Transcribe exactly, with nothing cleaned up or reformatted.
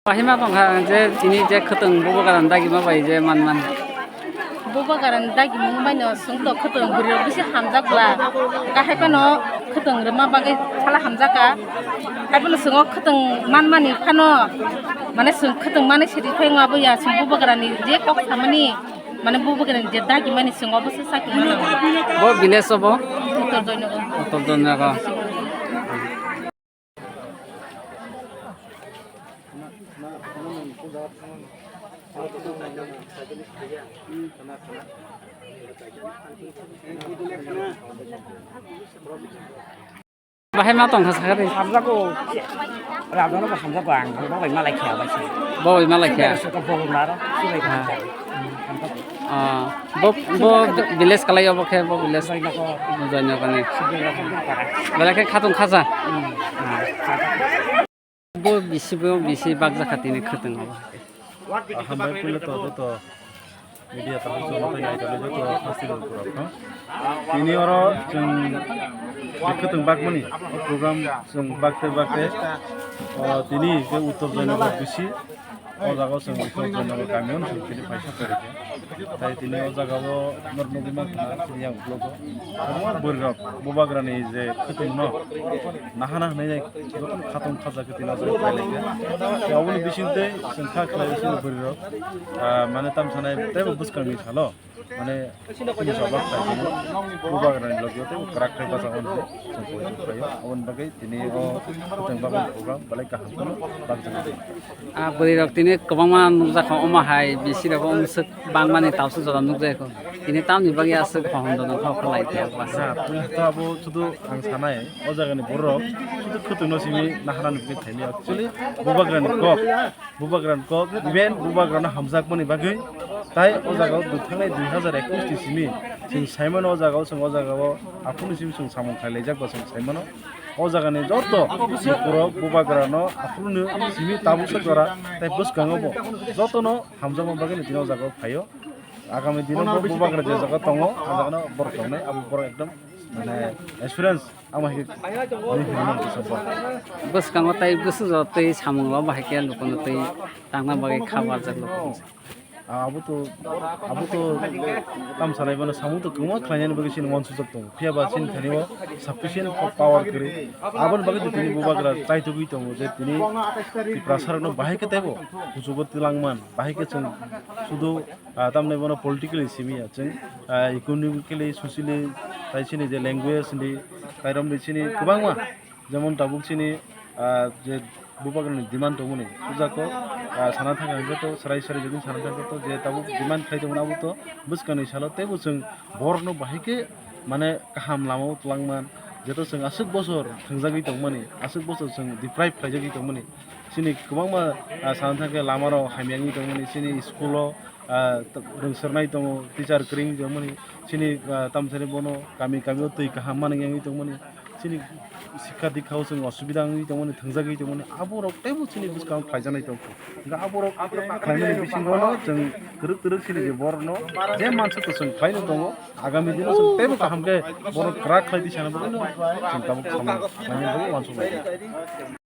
Bahima tongkha je tini je khwtwng bubagrani dagima bai je manmani. Bubagrani dagimung baino chwngto khwtwng bwrwirok bisi hamjak bla. Kahai phano khwtwng rwma bagwi sala hamjakha. Haiphano chwng o khwtwng manmani phano, mane chwng khwtwng manwi sidi phai wngma boya chwng bubagrani je kok samani, mane bubagrani je dagimani chwng obo se sakimano. Bo village obo? Uttor Joynagar. Uttor Joynagar. Bahai ma tongkha sakha de. Hamjak o, Radono bo hamjak o, ang bo bai malai khe bai se. Bo bai malai khe. Sibai se ko bo naro, sibai ko. Ah. Hamjak o. Ah, bo, bo village kalai obo khe, bo village. Joynagar. Joynagar ni. Sibai ko para. Belai khe khatung khaja. Hmm. Ah. Bo bisi, bo bisi bakjakha tini khwtwng obo. Hambai puila to joto media tabuk jono tei naitokni joto festival borok no. Tini oro chwng bikhe chwng bakmani o program chwng bakte bakte, o tini ke Uttor Joynagar bisi o jaga o chwng Uttor Joynagar kami o chwng tini paisa kwrwi khe. Tai tini o jaga o norok nugwi mankha chini yang vlog o kwbangma bwrwi rok bubagrani je khwtwng no nahana hinwi jotono khatong khaja khe tini o jaga o phailaikha. Tei aboni bisingtwi chwng kha khlai chini bwrwi rok, ah, mane tam sanai teibo bwskangni salo mane chini jobab khlai chini bubagrani logi o teibo kwrak khe bachao hinwi chwng poito khlaio. Aboni bagwi tini o khwtwng bagwi program belai kaham kheno bakjak. Ah, bwrwi rok tini kwbangma nukjakha, omo hai bisi rok omo swk bangmani tabuk jora nukjakha. Tini tamni bagwi aswk hohom dono kok khlai khe ba. Na, tini to abo sudu ang sanai, o jagani borok sudu khwtwngno simi naharani bagwi thaini. Actually, bubagrani kok, bubagrani kok, even bubagrano hamjakmani bagwi, tai o jaga o thangnai dui hazar ekwis ni simi chwng saimano o jaga o, chwng o jaga o aphuruni simi chwng samung khlailaijak ba chwng saimano. O jagani joto borok bubagrano aphuruni simi tabuk se jora tai bwskango bo jotono hamjakma bagwi tini o jaga o phaio. Agami dino bo bubagra je jaga tongo, o jagano borok tongnai, abo borok ekdom mane experience, amo hai khe ani hinwi mano kisa borok. Bwskango tai bwswk jora tei samung rok bahai khe lukuno tei tangna bagwi kha barjak luku. Ah, abo to, abo to tam sanai bono samung to kwbangma khlainani bagwi chini uansukjak tongo. Phiya ba chini thani o sufficient power kwrwi. Aboni bagwi to tini bubagra chaitugwi tongo je tini Tiprasa rokno bahai khe teibo kuchugo twlangman, bahai khe chwng sudu, ah, tamni bono politically simi ya chwng, ah, economically, socially, tai chini je language ni, kairom ni chini kwbangma, jemon tabuk chini, ah, je bubagrani demand tongmani, sujako, ah, sana thangkha hwnkhe to, sarai sarai jodi sana thangkha to, je tabuk demand khai tongmani abo to bwskangni salo teibo chwng borokno bahai khe mane kaham lama o twlangman, jeto chwng aswk bosor thwngjagwi tongmani, aswk bosor chwng deprive khlaijagwi tongmani, chini kwbangma, ah, sana thangkhe lama rok hamya wngwi tongmani, chini school o, ah, t-, rwngswrnai tongo, teacher kwrwi wngwi tongmani, chini, ah, tamsani bono kami kami o twi kaham manwi wngwi tongmani, chini sikha dikha o chwng osubida wngwi tongmani, thwngjagwi tongmani, abo rok teibo chini bwskango khlaijaknai tongkha. Hwnkhe abo rok khlaimani bisingo no chwng kwrwk kwrwk chini je borok no je mansa to chwng khlaino tongo, agami dino chwng teibo kaham khe borok kwrak khlai di sana bagwi no chwng tabuk samung khlaina bagwi uansuknai.